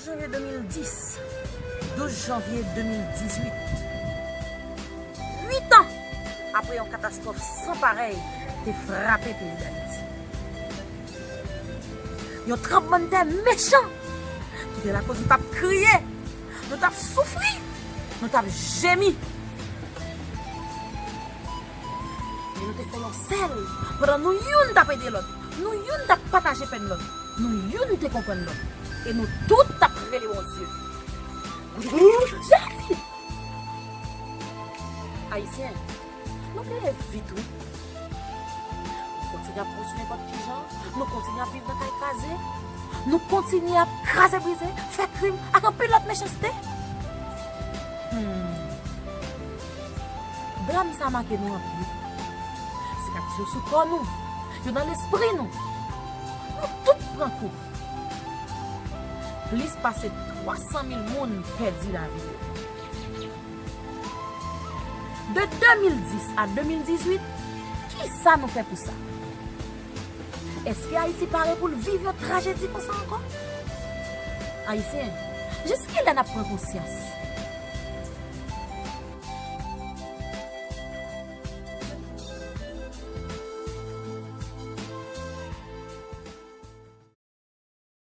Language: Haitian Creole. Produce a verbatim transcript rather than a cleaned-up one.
Janvye de mil dis, douz janvye de mil dizuit, uit an apre yon katastwòf san parèy te frape peyi Dayiti. Yon tranbannntè mechan ki te lakoz nou t ap kriye, nou t ap soufri, nou t ap jemi. Men nou te fè yon sèl, pandan nou youn t ap ede lòt, nou youn t ap pataje pèn lòt, nou youn te konprann lòt, e nou tout t ap rele Bondye. Jezi! Ayisyen, nou bliye vit wi. Nou kontinye ap konstwi nenpòt ki jan, nou kontinye ap viv nan kay kraze, nou kontinye ap kraze brize, fè krim ak anpil lòt mechanste. Hmm. Dram sa make nou anpil. Sikatris yo sou kò nou, yo nan lespri nou. Nou tout pran kou. Plis pase twa san mil moun pèdi lavi yo. De de mil dis a de mil dizuit, kisa nou fè pou sa? Èske Ayiti pare pou l viv yon trajedi konsa ankò? Ayisyen, jiskilè n ap pran konsyans?